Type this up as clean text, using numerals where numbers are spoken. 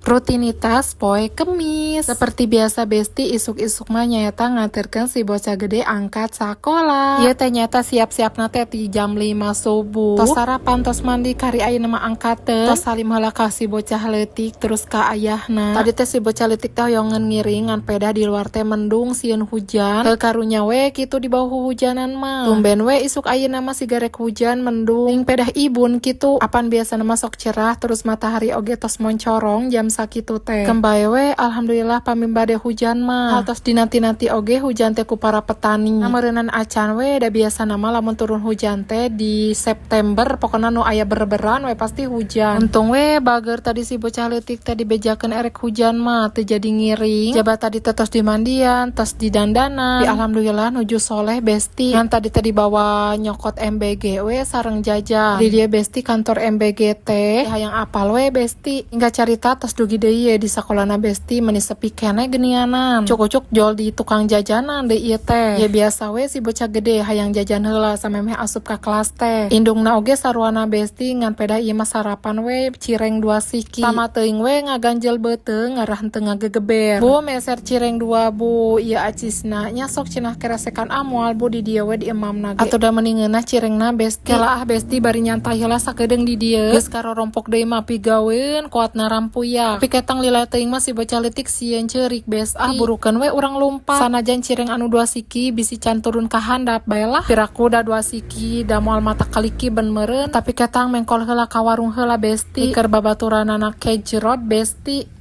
Rutinitas poe Kemis. Seperti biasa, Besti, isuk-isuk mah nyaeta nganterkeun si bocah gede angkat sakola. Ieu teh nyaeta siap-siapna teh ti jam 5 subuh. Tos sarapan, tos mandi, kari ayeuna mah angkateun. Tos salim heula ka si bocah leutik, terus ka ayahna. Tadi teh si bocah leutik teh hoyongeun ngiring, ngan pedah di luar teh mendung, sieun hujan. Heuh, karunya we kitu di bawah hujanan mah. Tumben we isuk ayeuna mah siga rek hujan, mendung. Ning pedah ibun kitu. Apan biasana mah sok cerah, terus matahari oge tos moncorong jam sakitu teh. Keun bae we, alhamdulillah pami bade hujan mah. Hal tos dinanti-nanti oge hujan teh ku para petani. Nah, meureunan acan we, da biasana mah lamun turun hujan teh di September, pokona nu aya berberan we pasti hujan. Untung we bager tadi si bocah leutik teh dibejakeun erek hujan mah teu jadi ngiring. Jaba tadi teh tos dimandian, tos didandanan. Tapi alhamdulillah nuju soleh, Besti. Ngan tadi teh dibawa nyokot MBG we sareng jajan. Di dieu, Besti, kantor MBG teh, hayang apal we, Besti. Hingga carita tos dugi deui ye di sakolana, Besti, meni sepi keneh geuninganan. Ucuk-ucuk jol di tukang jajanan deui ieu teh. Ya biasa we si bocah gede hayang jajan heula samemeh asup ka kelas teh. Indungna oge saruana, Besti, ngan pedah ieu mah sarapan we cireng dua siki. Tama teuing we ngaganjel beuteung ngarah henteu ngagegeber. "Bu, meser cireng dua, Bu, ieu acisna nya." "Sok," cenah, "keresekan ah moal, Bu, di dieu we di emamna ge." Atuh da meuni ngeunah cirengna, Besti. Kela ah, Besti, bari nyantai heula sakedeung di dieu. Geus karorompok deui mah pigaweun kuatna rampuyak. Tapi ketang lila teuing mah si bocah leutik sieun ceurik, Bes. Ah, burukeun we urang lumpat. Sanajan cireng anu dua siki bisi can turun ka handap bae lah. Piraku da dua siki da moal mata kaliki ben meureun. Tapi ketang mengkol heula ka warung heula, Besti. Keur babaturanana kejrot, Besti.